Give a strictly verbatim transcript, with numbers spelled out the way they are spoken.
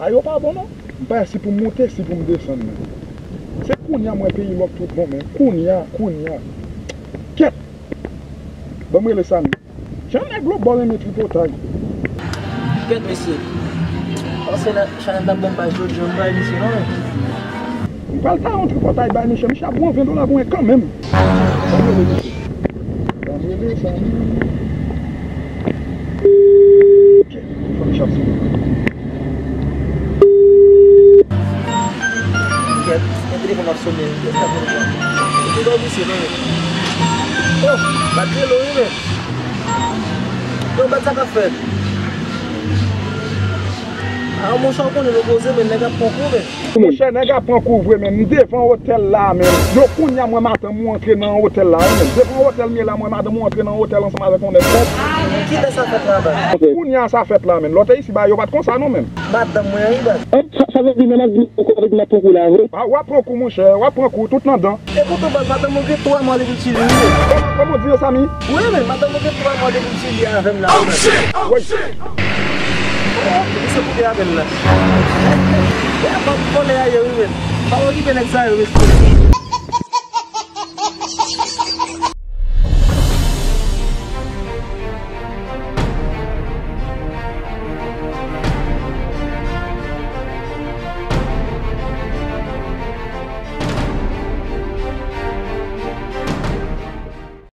A yo pa bon non. M pa wè si pou m moute, si pou m desann menm. Se kounye a m wè peyi lòk tout bon, men kounye a, kounye a. Kèt! Ban m rele Samy. Jan nèg lòbò renmen tripotay. Kèt mesye. Panse la, Chanèl t ap ban m baz jodi a, m bay misye non, men. M pral ta yon tripotay bay misye, misye ap bon ven dola pou mwen kanmenm. Ban m rele misye. Ban m rele Samy. Kèt, telefòn misye ap sonnen. Kèt, gen telefòn ap sonnen. Kèt, ap sonnen. Se telefòn misye, non, men. Oh, bat relo, wi, men. Yo, gad sa k ap fèt. A, monchè, w konnen nou poze, men nèg ap pran kou, men. Monchè, nèg ap pran kou vre, men. M devan otèl la, men. Yo, kounye a, m wè madanm ou antre nan otèl la, wi, men. Devan otèl m ye la, m wè madanm ou antre nan otèl ansanm avèk yon nèg. Kilè sa fèt la, baz? Kounye a sa fèt la, men. Lòt isi ba yo pa t konsa, non, men. Madanm mwen, wi, baz. Sa, sa vle di, men, m ap di, m ap pran kou la, wi. W ap pran kou, monchè, w ap pran kou, tout nan dan. E poutan, baz, madanm mwen gen twa mwa depi l ti li, wi. Kòman, kòman w di yo, Samy? Wi, men madanm mwen gen twa mwa depi l ti li avè m la, wi, men. Woy. Oh, misye koute avè l la. E ap ap vòlè a ye, wi, men. Pa okipe nèg sa yo, mesye.